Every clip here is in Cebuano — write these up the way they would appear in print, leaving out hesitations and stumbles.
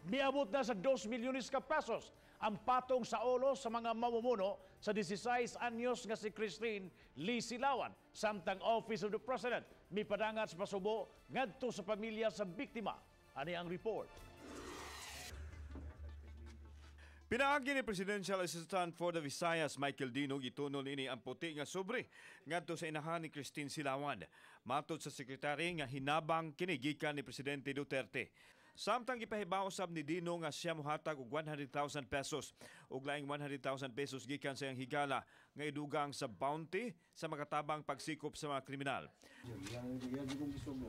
Miabot na sa 2 milyones ka pesos ang patong sa ulo sa mga mamumuno sa 16 anyos nga si Christine Lee Silawan. Samtang Office of the President mipadangat sa pasubo ngadto sa pamilya sa biktima. Ani ang report. Pinaagi ni Presidential Assistant for the Visayas Michael Dino, gitunol ini ang puti nga sobre ngadto sa inahan ni Christine Silawan. Matod sa sekretary nga hinabang kini gikan ni Presidente Duterte. Samtang gipahibaw sab ni Dino nga siya mohatag og 100,000 pesos ug laing 100,000 pesos gikan sa iyang higala nga idugang sa bounty sa makatabang pagsikop sa mga kriminal. Yang yang kong gisugo.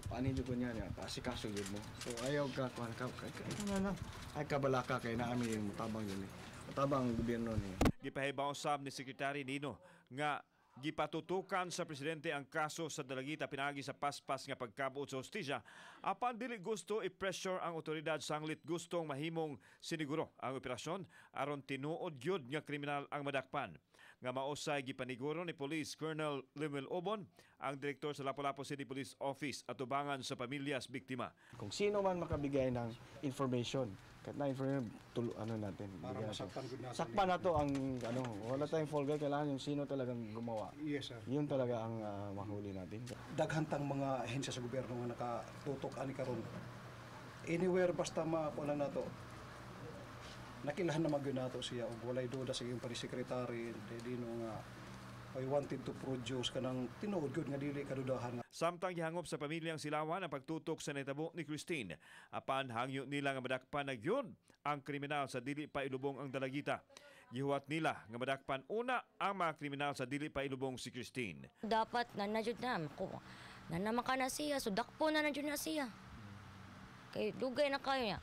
Paano ko niya niya, pasikaso yun mo. So ayaw ka, kuhan ka, ka, ka, na lang. Ay kabalaka kay naami yung mutabang yun eh. Mutabang ang gobyerno niya. Gipahibaw sab ni Secretary Dino nga gipatutukan sa presidente ang kaso sa dalagita pinaagi sa paspas nga pagkabuot sa hustisya, apan dili gusto i-pressure ang otoridad sanglit gustong mahimong siniguro ang operasyon aron tinuod gyud nga kriminal ang madakpan. Nga mausay gipaniguro ni Police Colonel Lemuel Obon, ang direktor sa Lapu-Lapu City Police Office, atubangan sa pamilyas biktima. Kung sino man makabigay ng information, kahit na information, tulo, ano natin. Para bigyan masakpan natin. Gud nato. Sakpan nato ang, ano, wala tayong fall guy, kailangan yung sino talagang gumawa. Yes, sir. Yun talaga ang mahuli natin. Daghan tang mga ahensya sa gobyerno nga nakatutok ani karon. Anywhere basta makuha lang nato. Nakilahan na magyud nato siya og walay duda sa iyong pari-secretary dino nga I wanted to produce kanang tinuod gyud nga dili kadudahan. Samtang gihangop sa pamilyang Silawan ang pagtutok sa nahitabo ni Christine. Apan hangyo nila nga madakpan na gyud ang kriminal sa dili pa ilubong ang dalagita. Gihuwat nila nga madakpan una ang mga kriminal sa dili pa ilubong si Christine. Dapat na na jud na ko. Na naman ka na siya, so dakpo na na jud na siya. Kay dugay na kayo niya.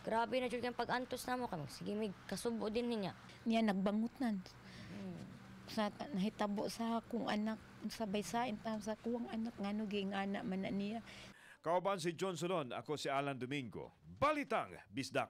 Grabe na jud kay pag-antos na mo kami. Sige mig kasubo din niya. Niya nagbangutnan sa nahitabo sa akong anak, sa baysain ta sa kuwang anak, ngano giingana man na niya. Kauban si John Solon, ako si Alan Domingo. Balitang Bisdak.